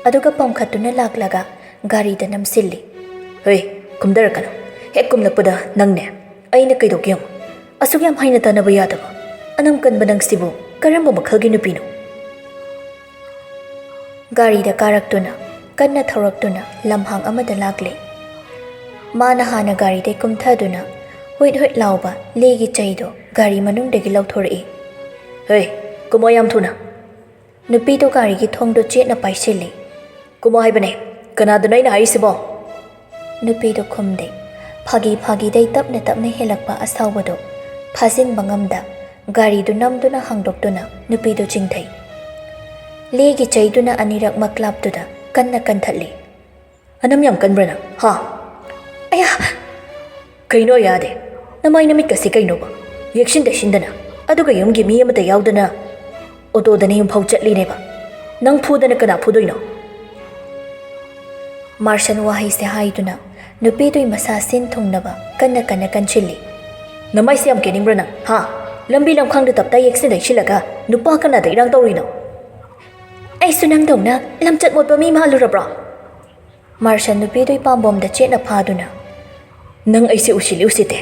ꯑꯗꯨꯒ ꯄꯝꯈꯠꯇꯨꯅ ꯂꯥꯛꯂꯒ ꯒꯥꯔꯤꯗ ꯅꯝꯁꯤꯜꯂꯤ꯫ "ꯍꯣꯏ, ꯀꯨꯝꯗꯔꯛꯀꯅꯨ꯫ ꯍꯦꯛ ꯀꯨꯝꯂꯛꯄꯗ ꯅꯪꯅꯦ꯫ ꯑꯩꯅ ꯀꯩꯗꯧꯒꯦ ꯌꯦꯡꯉꯨ꯫ ꯑꯁꯨꯛ ꯌꯥꯝ ꯍꯥꯏꯅ ꯇꯥꯅꯕ ꯌꯥꯗꯕ ꯑꯅꯝ ꯀꯟꯕ ꯅꯪꯁꯤꯕꯨ ꯀꯔꯝꯕ ꯃꯈꯜꯒꯤ ꯅꯨꯄꯤꯅꯣ?" ꯒꯥꯔꯤꯗ ꯀꯥꯔꯛꯇꯨꯅ ꯀꯟꯅ ꯊꯧꯔꯛꯇꯨꯅ ꯂꯝꯍꯥꯡ ꯑꯃꯗ ꯂꯥꯛꯂꯦ꯫ ꯃꯥꯅ ꯍꯥꯟꯅ ꯒꯥꯔꯤꯗꯩ ꯀꯨꯝꯊꯗꯨꯅ ꯍꯨꯏꯠ ꯍꯨꯏꯠ ꯂꯥꯎꯕ ꯂꯦꯒꯤ ꯆꯩꯗꯣ ꯒꯥꯔꯤ ꯃꯅꯨꯡꯗꯒꯤ ꯂꯧꯊꯣꯔꯛꯏ꯫ "ꯍꯦ, ꯀꯨꯝꯃꯣ ꯌꯥꯝ ꯊꯨꯅ!" ꯅꯨꯄꯤꯗꯣ ꯒꯥꯔꯤꯒꯤ ꯊꯣꯡꯗꯣ ꯆꯦꯠꯅ ꯄꯥꯏꯁꯤꯜꯂꯤ꯫ "ꯀꯨꯝꯃꯣ ꯍꯥꯏꯕꯅꯦ꯫ ꯀꯅꯥꯗꯅꯣ ꯑꯩꯅ ꯍꯥꯏꯔꯤꯁꯤꯕꯣ?" ꯅꯨꯄꯤꯗꯣ ꯈꯨꯝꯗꯦ꯫ ꯐꯥꯒꯤ ꯐꯥꯒꯤꯗꯩ ꯇꯞꯅ ꯇꯞꯅ ꯍꯦꯜꯂꯛꯄ ꯑꯁꯥꯎꯕꯗꯣ ꯐꯥꯖꯤꯟꯕ ꯉꯝꯗ ꯒꯥꯔꯤꯗꯨ ꯅꯝꯗꯨꯅ ꯍꯥꯡꯗꯣꯛꯇꯨꯅ ꯅꯨꯄꯤꯗꯨ ꯆꯤꯡꯊꯩ꯫ ꯂꯦꯒꯤ ꯆꯩꯗꯨꯅ ꯑꯅꯤꯔꯛ ꯃꯛꯂꯥꯞꯇꯨꯗ ꯀꯟꯅ ꯀꯟꯊꯠꯂꯤ꯫ "ꯑꯅꯝ ꯌꯥꯝ ꯀꯟꯕ꯭ꯔꯥ ꯅꯪ, ꯍꯥ?" "ꯑꯌꯥ!" "ꯀꯩꯅꯣ ꯌꯥꯗꯦ? ꯅꯃꯥꯏ ꯅꯃꯤꯠꯀꯁꯦ ꯀꯩꯅꯣꯕ? ꯌꯦꯛꯁꯤꯟ ꯇꯩꯁꯤꯟꯗꯅ, ꯑꯗꯨꯒ ꯌꯨꯝꯒꯤ ꯃꯤ ꯑꯃꯠꯇ ꯌꯥꯎꯗꯅ ꯑꯣꯇꯣꯗꯅ ꯌꯨꯝꯐꯥꯎ ꯆꯠꯂꯤꯅꯦꯕ꯫ ꯅꯪ ꯐꯨꯗꯅ ꯀꯅꯥ ꯐꯨꯗꯣꯏꯅꯣ?" ꯃꯥꯔꯁꯟ ꯋꯥꯍꯩꯁꯦ ꯍꯥꯏꯗꯨꯅ ꯅꯨꯄꯤꯗꯨꯒꯤ ꯃꯁꯥ ꯁꯤꯟ ꯊꯨꯡꯅꯕ ꯀꯟꯅ ꯀꯟꯅ ꯀꯟꯁꯤꯜꯂꯤ꯫ "ꯅꯃꯥꯏꯁꯦ ꯌꯥꯝ ꯀꯦꯅꯤꯡꯕ꯭ꯔꯥ ꯅꯪ, ꯍꯥ? ꯂꯝꯕꯤ ꯂꯝꯈꯥꯡꯗ ꯇꯞꯇꯥꯏ ꯌꯦꯛꯁꯤꯟ ꯇꯩꯁꯤꯜꯂꯒ ꯅꯨꯄꯥ ꯀꯅꯥꯗ ꯏꯔꯥꯡ ꯇꯧꯔꯤꯅꯣ?" "ꯑꯩꯁꯨ ꯅꯪꯗꯧꯅ ꯂꯝꯆꯠ ꯃꯣꯠꯄ ꯃꯤ ꯃꯥꯜꯂꯨꯔꯕ꯭ꯔꯣ?" ꯃꯥꯔꯁꯟ ꯅꯨꯄꯤꯗꯨꯒꯤ ꯄꯥꯝꯕꯣꯝꯗ ꯆꯦꯠꯅ ꯐꯥꯗꯨꯅ, "ꯅꯪ ꯑꯩꯁꯦ ꯎꯁꯤꯜꯂꯤ ꯎꯁꯤꯠꯇꯦ?"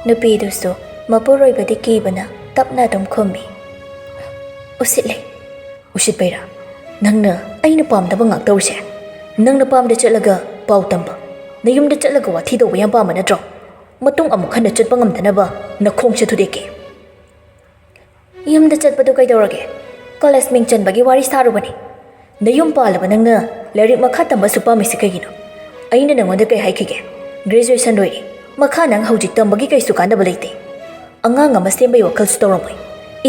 ꯅꯨꯄꯤꯗꯨꯁꯨ ꯃꯄꯨꯔꯣꯏꯕꯗꯤ ꯀꯤꯕꯅ ꯇꯞꯅ ꯑꯗꯨꯝ ꯈꯨꯝꯃꯤ꯫ "ꯎꯁꯤꯠꯂꯦ꯫" "ꯎꯁꯤꯠꯄꯩꯔꯥ? ꯅꯪꯅ ꯑꯩꯅ ꯄꯥꯝꯗꯕ ꯉꯥꯛꯇꯧꯔꯤꯁꯦ? ꯅꯪ ꯅꯄꯥꯝꯗ ꯆꯠꯂꯒ ꯄꯥꯎ ꯇꯝꯕ, ꯅꯌꯨꯝꯗ ꯆꯠꯂꯒ ꯋꯥꯊꯤ ꯇꯧꯕ ꯌꯥꯝ ꯄꯥꯝꯕ ꯅꯠꯇ꯭ꯔꯣ? ꯃꯇꯨꯡ ꯑꯃꯨꯛ ꯍꯟꯅ ꯆꯠꯄ ꯉꯝꯗꯅꯕ ꯅꯈꯣꯡꯁꯦ ꯊꯨꯗꯦꯛꯀꯦ꯫" "ꯌꯨꯝꯗ ꯆꯠꯄꯗꯨ ꯀꯩꯗꯧꯔꯒꯦ? ꯀꯣꯂꯦꯖ ꯃꯤꯡ ꯆꯟꯕꯒꯤ ꯋꯥꯔꯤ ꯁꯥꯔꯨꯕꯅꯤ꯫" "ꯅꯌꯨꯝ ꯄꯥꯜꯂꯕ ꯅꯪꯅ ꯂꯥꯏꯔꯤꯛ ꯃꯈꯥ ꯇꯝꯕ ꯑꯁꯨꯛ ꯄꯥꯝꯃꯤꯁꯤ ꯀꯩꯒꯤꯅꯣ? ꯑꯩꯅ ꯅꯉꯣꯟꯗ ꯀꯩ ꯍꯥꯏꯈꯤꯒꯦ? ꯒ꯭ꯔꯦꯖꯨꯑꯦꯁꯟ ꯂꯣꯏꯔꯦ꯫ ꯃꯈꯥ ꯅꯪ ꯍꯧꯖꯤꯛ ꯇꯝꯕꯒꯤ ꯀꯩꯁꯨ ꯀꯥꯟꯅꯕ ꯂꯩꯇꯦ꯫ ꯑꯉꯥꯡ ꯑꯃ ꯁꯦꯝꯕꯒꯤ ꯋꯥꯈꯜꯁꯨ ꯇꯧꯔꯝꯃꯣꯏ꯫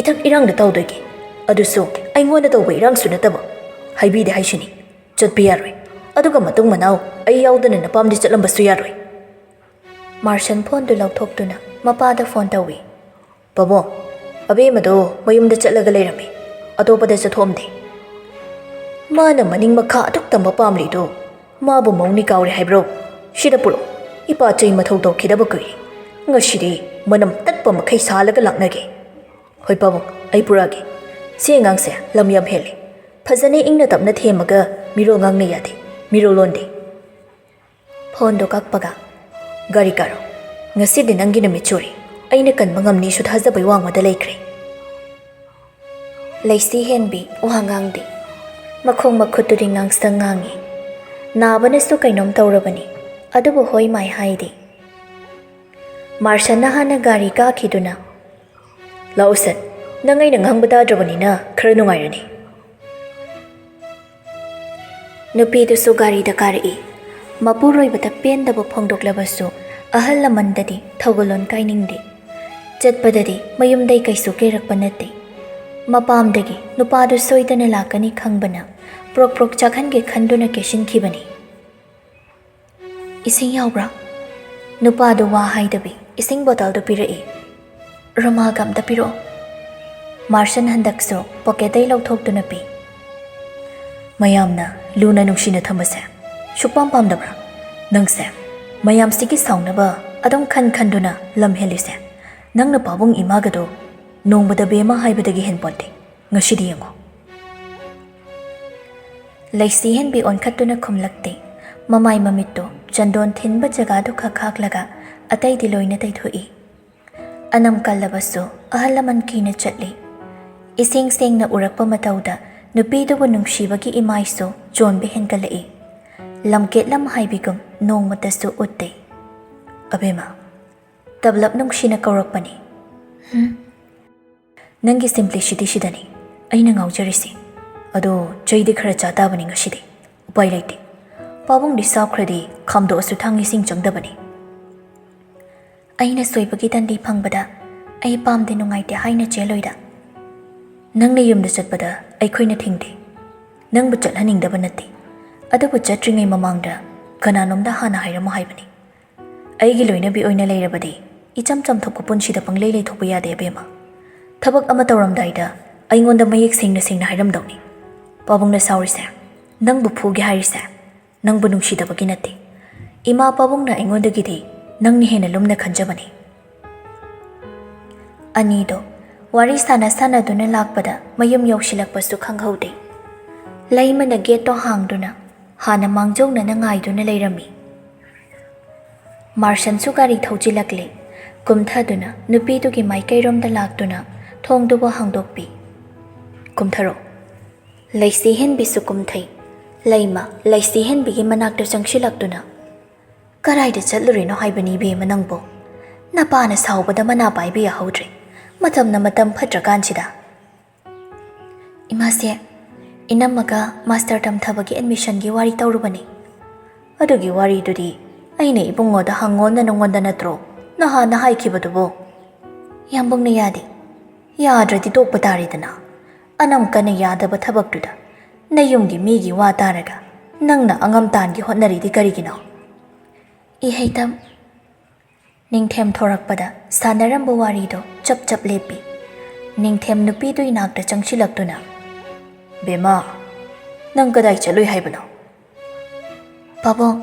ꯏꯊꯛ ꯏꯔꯥꯡꯗ ꯇꯧꯗꯣꯏꯒꯦ꯫ ꯑꯗꯨꯁꯨ ꯑꯩꯉꯣꯟꯗ ꯇꯧꯕ ꯏꯔꯥꯡꯁꯨ ꯅꯠꯇꯕ꯫ ꯍꯥꯏꯕꯤꯗꯦ ꯍꯥꯏꯁꯤꯅꯤ꯫ ꯆꯠꯄ ꯌꯥꯔꯣꯏ꯫ ꯑꯗꯨꯒ ꯃꯇꯨꯡ ꯃꯅꯥꯎ ꯑꯩ ꯌꯥꯎꯗꯅ ꯅꯄꯥꯝꯗꯤ ꯆꯠꯂꯝꯕꯁꯨ ꯌꯥꯔꯣꯏ꯫" ꯃꯥꯔꯁꯟ ꯐꯣꯟꯗꯨ ꯂꯧꯊꯣꯛꯇꯨꯅ ꯃꯄꯥꯗ ꯐꯣꯟ ꯇꯧꯏ꯫ "ꯄꯥꯕꯨꯡ, ꯑꯕꯦꯝꯃꯗꯣ ꯃꯌꯨꯝꯗ ꯆꯠꯂꯒ ꯂꯩꯔꯝꯃꯤ꯫ ꯑꯇꯣꯞꯄꯗ ꯆꯠꯊꯣꯛꯑꯝꯗꯦ꯫" "ꯃꯥꯅ ꯃꯅꯤꯡ ꯃꯈꯥ ꯑꯗꯨꯛ ꯇꯝꯕ ꯄꯥꯝꯂꯤꯗꯣ ꯃꯥꯕꯨ ꯃꯧꯅꯤ ꯀꯥꯎꯔꯦ ꯍꯥꯏꯕ꯭ꯔꯣ? ꯁꯤꯗ ꯄꯨꯔꯛꯑꯣ, ꯏꯄꯥ ꯆꯩ ꯃꯊꯧ ꯇꯧꯈꯤꯗꯕ ꯀꯨꯏꯔꯦ꯫ ꯉꯁꯤꯗꯤ ꯃꯅꯝ ꯇꯠꯄ ꯃꯈꯩ ꯁꯥꯜꯂꯒ ꯂꯥꯛꯅꯒꯦ꯫ ꯍꯣꯏ ꯄꯥꯕꯨꯡ, ꯑꯩ ꯄꯨꯔꯛꯑꯒꯦ꯫ ꯁꯤ ꯑꯉꯥꯡꯁꯦ ꯂꯝ ꯌꯥꯝ ꯍꯦꯜꯂꯦ꯫ ꯐꯖꯅ ꯏꯪꯅ ꯇꯞꯅ ꯊꯦꯝꯃꯒ ꯃꯤꯔꯣꯜ ꯉꯥꯡꯅ ꯌꯥꯗꯦ, ꯃꯤꯔꯣꯜ ꯂꯣꯟꯗꯦ꯫ ꯐꯣꯟꯗꯣ ꯀꯛꯄꯒ, "ꯒꯥꯔꯤ ꯀꯥꯔꯣ, ꯉꯁꯤꯗꯤ ꯅꯪꯒꯤ ꯅꯨꯃꯤꯠ ꯆꯨꯔꯦ꯫ ꯑꯩꯅ ꯀꯟꯕ ꯉꯝꯅꯤꯁꯨ ꯊꯥꯖꯕꯩ ꯋꯥꯡꯃꯗ ꯂꯩꯈ꯭ꯔꯦ"꯫ ꯂꯩꯁꯤ ꯍꯦꯟꯕꯤ ꯋꯥ ꯉꯥꯡꯗꯦ꯫ ꯃꯈꯣꯡ ꯃꯈꯨꯠꯇꯨꯗꯤ ꯉꯥꯡꯁꯪ ꯉꯥꯡꯉꯤ꯫ ꯅꯥꯕꯅꯁꯨ ꯀꯩꯅꯣꯝ ꯇꯧꯔꯕꯅꯤ꯫ ꯑꯗꯨꯕꯨ ꯍꯣꯏ ꯃꯥꯏ ꯍꯥꯏꯗꯦ꯫ ꯃꯥꯔꯁꯟꯅ ꯍꯥꯟꯅ ꯒꯥꯔꯤ ꯀꯥꯈꯤꯗꯨꯅ, "ꯂꯥꯛꯎ ꯁꯟ, ꯅꯪ ꯑꯩꯅ ꯉꯥꯡꯕ ꯇꯥꯗ꯭ꯔꯕꯅꯤꯅ ꯈꯔ ꯅꯨꯡꯉꯥꯏꯔꯅꯤ"꯫ ꯅꯨꯄꯤꯗꯨꯁꯨ ꯒꯥꯔꯤꯗ ꯀꯥꯔꯛꯏ꯫ ꯃꯄꯨꯔꯣꯏꯕꯗ ꯄꯦꯟꯗꯕ ꯐꯣꯡꯗꯣꯛꯂꯕꯁꯨ ꯑꯍꯜ ꯂꯃꯟꯗꯗꯤ ꯊꯧꯒꯜꯂꯣꯟ ꯀꯥꯏꯅꯤꯡꯗꯦ꯫ ꯆꯠꯄꯗꯗꯤ ꯃꯌꯨꯝꯗꯩ ꯀꯩꯁꯨ ꯀꯦꯔꯛꯄ ꯅꯠꯇꯦ꯫ ꯃꯄꯥꯝꯗꯒꯤ ꯅꯨꯄꯥꯗꯨ ꯁꯣꯏꯗꯅ ꯂꯥꯛꯀꯅꯤ ꯈꯪꯕꯅ ꯄ꯭ꯔꯣꯛ ꯄ꯭ꯔꯣꯛ ꯆꯥꯛꯍꯟꯒꯦ ꯈꯟꯗꯨꯅ ꯀꯦꯁꯤꯟꯈꯤꯕꯅꯤ꯫ "ꯏꯁꯤꯡ ꯌꯥꯎꯕ꯭ꯔꯥ?" ꯅꯨꯄꯥꯗꯨ ꯋꯥ ꯍꯥꯏꯗꯕꯤ ꯏꯁꯤꯡ ꯕꯣꯇꯜꯗꯨ ꯄꯤꯔꯛꯏ꯫ "ꯔꯣꯃꯥꯒ ꯑꯝꯇ ꯄꯤꯔꯛꯑꯣ"꯫ ꯃꯥꯔꯁꯟ ꯍꯟꯗꯛꯁꯨ ꯄꯣꯀꯦꯠꯇꯩ ꯂꯧꯊꯣꯛꯇꯨꯅ ꯄꯤ꯫ "ꯃꯌꯥꯝꯅ ꯂꯨꯅ ꯅꯨꯡꯁꯤꯅ ꯊꯝꯕꯁꯦ ꯁꯨꯛꯄꯥꯝ ꯄꯥꯝꯗꯕ꯭ꯔꯥ? ꯅꯪꯁꯦ ꯃꯌꯥꯝꯁꯤꯒꯤ ꯁꯥꯎꯅꯕ ꯑꯗꯨꯝ ꯈꯟ ꯈꯟꯗꯨꯅ ꯂꯝ ꯍꯦꯜꯂꯤꯁꯦ꯫ ꯅꯪꯅ ꯄꯥꯕꯨꯡ ꯏꯃꯥꯒꯗꯣ ꯅꯣꯡꯃꯗ ꯕꯦꯝꯃ ꯍꯥꯏꯕꯗꯒꯤ ꯍꯦꯟꯄꯣꯟꯇꯦ꯫ ꯉꯁꯤꯗꯤ ꯌꯦꯡꯉꯣ"꯫ ꯂꯩꯁꯤ ꯍꯦꯟꯕꯤ ꯑꯣꯟꯈꯠꯇꯨꯅ ꯈꯨꯝꯂꯛꯇꯦ꯫ ꯃꯃꯥꯏ ꯃꯃꯤꯠꯇꯣ ꯆꯟꯗꯣꯟ ꯊꯤꯟꯕ ꯖꯒꯥꯗꯨ ꯈꯛ ꯈꯥꯛꯂꯒ ꯑꯇꯩꯗꯤ ꯂꯣꯏꯅ ꯇꯩꯊꯣꯛꯏ꯫ ꯑꯅꯝ ꯀꯜꯂꯕꯁꯨ ꯑꯍꯜ ꯂꯃꯟ ꯀꯤꯅ ꯆꯠꯂꯤ꯫ ꯏꯁꯦꯡ ꯁꯦꯡꯅ ꯎꯔꯛꯄ ꯃꯇꯧꯗ ꯅꯨꯄꯤꯗꯨꯕꯨ ꯅꯨꯡꯁꯤꯕꯒꯤ ꯏꯃꯥꯏꯁꯨ ꯆꯣꯟꯕ ꯍꯦꯟꯒꯠꯂꯛꯏ꯫ ꯂꯝꯀꯦꯠꯂꯝ ꯍꯥꯏꯕꯤꯒꯨꯝ ꯅꯣꯡꯃꯇꯁꯨ ꯎꯠꯇꯦ꯫ "ꯑꯕꯦꯝꯃ"꯫ ꯇꯞꯂꯞ ꯅꯨꯡꯁꯤꯅ ꯀꯧꯔꯛꯄꯅꯤ꯫ "ꯍꯨꯝ?" "ꯅꯪꯒꯤ simplicity ꯁꯤꯗꯅꯤ ꯑꯩꯅ ꯉꯥꯎꯖꯔꯤꯁꯤ꯫ ꯑꯗꯣ ꯆꯩꯗꯤ ꯈꯔ ꯆꯥ ꯇꯥꯕꯅꯤ ꯉꯁꯤꯗꯤ꯫ ꯎꯄꯥꯏ ꯂꯩꯇꯦ꯫ ꯄꯥꯕꯨꯡꯗꯤ ꯁꯥꯎꯈ꯭ꯔꯗꯤ ꯈꯥꯝꯗꯣꯛꯑꯁꯨ ꯊꯥꯡ ꯏꯁꯤꯡ ꯆꯪꯗꯕꯅꯤ"꯫ "ꯑꯩꯅ ꯁꯣꯏꯕꯒꯤ ꯗꯟꯗꯤ ꯐꯪꯕꯗ ꯑꯩ ꯄꯥꯝꯗꯦ ꯅꯨꯡꯉꯥꯏꯇꯦ ꯍꯥꯏꯅ ꯆꯦꯜꯂꯣꯏꯗ"꯫ "ꯅꯪꯅ ꯌꯨꯝꯗ ꯆꯠꯄꯗ ꯑꯩꯈꯣꯏꯅ ꯊꯤꯡꯗꯦ꯫ ꯅꯪꯕꯨ ꯆꯠꯍꯟꯅꯤꯡꯗꯕ ꯅꯠꯇꯦ꯫ ꯑꯗꯨꯕꯨ ꯆꯠꯇ꯭ꯔꯤꯉꯩ ꯃꯃꯥꯡꯗ ꯀꯅꯥꯅꯣꯝꯗ ꯍꯥꯟꯅ ꯍꯥꯏꯔꯝꯃꯨ ꯍꯥꯏꯕꯅꯤ꯫ ꯑꯩꯒꯤ ꯂꯣꯏꯅꯕꯤ ꯑꯣꯏꯅ ꯂꯩꯔꯕꯗꯤ ꯏꯆꯝ ꯆꯝꯊꯣꯛꯄ ꯄꯨꯟꯁꯤꯗ ꯄꯪꯂꯩ ꯂꯩꯊꯣꯛꯄ ꯌꯥꯗꯦ ꯑꯕꯦꯝꯃ꯫ ꯊꯕꯛ ꯑꯃ ꯇꯧꯔꯝꯗꯥꯏꯗ ꯑꯩꯉꯣꯟꯗ ꯃꯌꯦꯛ ꯁꯦꯡꯅ ꯁꯦꯡꯅ ꯍꯥꯏꯔꯝꯗꯧꯅꯤ꯫ ꯄꯥꯕꯨꯡꯅ ꯁꯥꯎꯔꯤꯁꯦ, ꯅꯪꯕꯨ ꯐꯨꯒꯦ ꯍꯥꯏꯔꯤꯁꯦ, ꯅꯪꯕꯨ ꯅꯨꯡꯁꯤꯗꯕꯒꯤ ꯅꯠꯇꯦ꯫ "ꯏꯃꯥ ꯄꯥꯕꯨꯡꯅ ꯑꯩꯉꯣꯟꯗꯒꯤꯗꯤ ꯅꯪꯅ ꯍꯦꯟꯅ ꯂꯨꯝꯅ ꯈꯟꯖꯕꯅꯤ꯫" ꯑꯅꯤꯗꯣ ꯋꯥꯔꯤ ꯁꯥꯟꯅ ꯁꯥꯟꯅꯗꯨꯅ ꯂꯥꯛꯄꯗ ꯃꯌꯨꯝ ꯌꯧꯁꯤꯜꯂꯛꯄꯁꯨ ꯈꯪꯍꯧꯗꯦ꯫ ꯂꯩꯃꯅ ꯒꯦꯠꯇꯣ ꯍꯥꯡꯗꯨꯅ ꯍꯥꯟꯅ ꯃꯥꯡꯖꯧꯅꯅ ꯉꯥꯏꯗꯨꯅ ꯂꯩꯔꯝꯃꯤ꯫ ꯃꯥꯔꯁꯟꯁꯨ ꯒꯥꯔꯤ ꯊꯧꯖꯤꯜꯂꯛꯂꯦ꯫ ꯀꯨꯝꯊꯗꯨꯅ ꯅꯨꯄꯤꯗꯨꯒꯤ ꯃꯥꯏꯀꯩꯔꯣꯝꯗ ꯂꯥꯛꯇꯨꯅ ꯊꯣꯡꯗꯨꯕꯨ ꯍꯥꯡꯗꯣꯛꯄꯤ꯫ "ꯀꯨꯝꯊꯔꯣ꯫" ꯂꯩꯁꯤ ꯍꯦꯟꯕꯤꯁꯨ ꯀꯨꯝꯊꯩ꯫ ꯂꯩꯃ ꯂꯩꯁꯤ ꯍꯦꯟꯕꯤꯒꯤ ꯃꯅꯥꯛꯇ ꯆꯪꯁꯤꯜꯂꯛꯇꯨꯅ, "ꯀꯗꯥꯏꯗ ꯆꯠꯂꯨꯔꯤꯅꯣ ꯍꯥꯏꯕꯅꯤ ꯏꯕꯦꯝꯃ ꯅꯪꯕꯨ? ꯅꯄꯥꯅ ꯁꯥꯎꯕꯗ ꯃꯅꯥ ꯄꯥꯏꯕ ꯌꯥꯍꯧꯗ꯭ꯔꯦ꯫ ꯃꯇꯝꯅ ꯃꯇꯝ ꯐꯠꯇ꯭ꯔꯀꯥꯟꯁꯤꯗ꯫" "ꯏꯃꯥꯁꯦ, ꯏꯅꯝꯃꯒ ꯃꯥꯁꯇꯔ ꯇꯝꯊꯕꯒꯤ ꯑꯦꯗꯃꯤꯁꯟꯒꯤ ꯋꯥꯔꯤ ꯇꯧꯔꯨꯕꯅꯤ꯫" "ꯑꯗꯨꯒꯤ ꯋꯥꯔꯤꯗꯨꯗꯤ ꯑꯩꯅ ꯏꯕꯨꯡꯉꯣꯗ ꯍꯪꯉꯣꯅ ꯅꯉꯣꯟꯗ ꯅꯠꯇ꯭ꯔꯣ ꯅꯍꯥꯟꯅ ꯍꯥꯏꯈꯤꯕꯗꯨꯕꯨ?" "ꯌꯥꯝꯕꯨꯡꯅ ꯌꯥꯗꯦ꯫" "ꯌꯥꯗ꯭ꯔꯗꯤ ꯇꯣꯛꯄ ꯇꯥꯔꯦꯗꯅ꯫ ꯑꯅꯝ ꯀꯟꯅ ꯌꯥꯗꯕ ꯊꯕꯛꯇꯨꯗ ꯅꯌꯨꯝꯒꯤ ꯃꯤꯒꯤ ꯋꯥ ꯇꯥꯔꯒ ꯅꯪꯅ ꯑꯉꯝ ꯇꯥꯟꯒꯤ ꯍꯣꯠꯅꯔꯤꯗꯤ ꯀꯔꯤꯒꯤꯅꯣ?" "ꯏꯍꯩꯇꯝ꯫" ꯅꯤꯡꯊꯦꯝ ꯊꯣꯔꯛꯄꯗ ꯁꯥꯟꯅꯔꯝꯕ ꯋꯥꯔꯤꯗꯣ ꯆꯞ ꯆꯞ ꯂꯦꯞꯄꯤ꯫ ꯅꯤꯡꯊꯦꯝ ꯅꯨꯄꯤꯗꯨ ꯏꯅꯥꯛꯇ ꯆꯪꯁꯤꯜꯂꯛꯇꯨꯅ, "ꯕꯦꯝꯃ, ꯅꯪ ꯀꯗꯥꯏ ꯆꯠꯂꯨꯏ ꯍꯥꯏꯕꯅꯣ?" "ꯄꯥꯕꯨꯡ,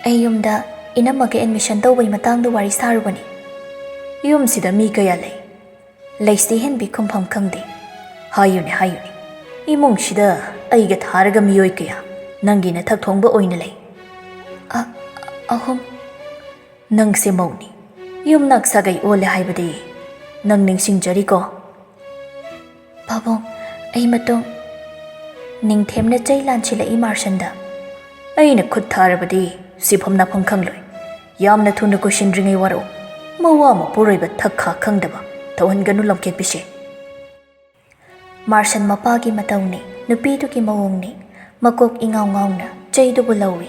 ꯑꯩ ꯌꯨꯝꯗ ꯏꯅꯝꯃꯒ ꯑꯦꯗꯃꯤꯁꯟ ꯇꯧꯕꯒꯤ ꯃꯇꯥꯡꯗ ꯋꯥꯔꯤ ꯁꯥꯔꯨꯕꯅꯤ꯫" "ꯌꯨꯝꯁꯤꯗ ꯃꯤ ꯀꯌꯥ ꯂꯩ?" ꯂꯩꯁꯤ ꯍꯦꯟꯕꯤ ꯈꯨꯝꯐꯝ ꯈꯪꯗꯦ꯫ "ꯍꯥꯏꯌꯨꯅꯦ, ꯍꯥꯏꯌꯨꯅꯦ꯫ ꯏꯃꯨꯡꯁꯤꯗ ꯑꯩꯒ ꯊꯥꯔꯒ ꯃꯤꯑꯣꯏ ꯀꯌꯥ ꯅꯪꯒꯤ ꯅꯊꯛ ꯊꯣꯡꯕ ꯑꯣꯏꯅ ꯂꯩ?" "ꯑ-, ꯑꯍꯨꯝ꯫" "ꯅꯪꯁꯦ ꯃꯧꯅꯤ, ꯌꯨꯝꯅꯥꯛ ꯁꯥꯒꯩ ꯑꯣꯜꯂꯦ ꯍꯥꯏꯕꯗꯤ ꯅꯪ ꯅꯤꯡꯁꯤꯡꯖꯔꯤꯀꯣ?" "ꯄꯥꯕꯨꯡ, ꯑꯩ ꯃꯇꯨꯡ꯫" ꯅꯤꯡꯊꯦꯝꯅ ꯆꯩ ꯂꯥꯟꯁꯤꯜꯂꯛꯏ ꯃꯥꯔꯁꯟꯗ꯫ "ꯑꯩꯅ ꯈꯨꯠ ꯊꯥꯔꯕꯗꯤ ꯁꯤꯐꯝ ꯅꯥꯐꯝ ꯈꯪꯂꯣꯏ꯫ ꯌꯥꯝꯅ ꯊꯨꯅ ꯀꯣꯏꯁꯤꯟꯗ꯭ꯔꯤꯉꯩ ꯋꯥꯔꯛꯎ꯫ ꯃꯋꯥ ꯃꯄꯨꯔꯣꯏꯕ ꯊꯛ ꯈꯥ ꯈꯪꯗꯕ ꯊꯧꯍꯟꯒꯅꯨ ꯂꯝꯀꯦꯠꯄꯤꯁꯦ꯫" ꯃꯥꯔꯁꯟ ꯃꯄꯥꯒꯤ ꯃꯇꯧꯅꯤ, ꯅꯨꯄꯤꯗꯨꯒꯤ ꯃꯑꯣꯡꯅꯤ꯫ ꯃꯀꯣꯛ ꯏꯉꯥꯎ ꯉꯥꯎꯅ ꯆꯩꯗꯨꯕꯨ ꯂꯧꯏ꯫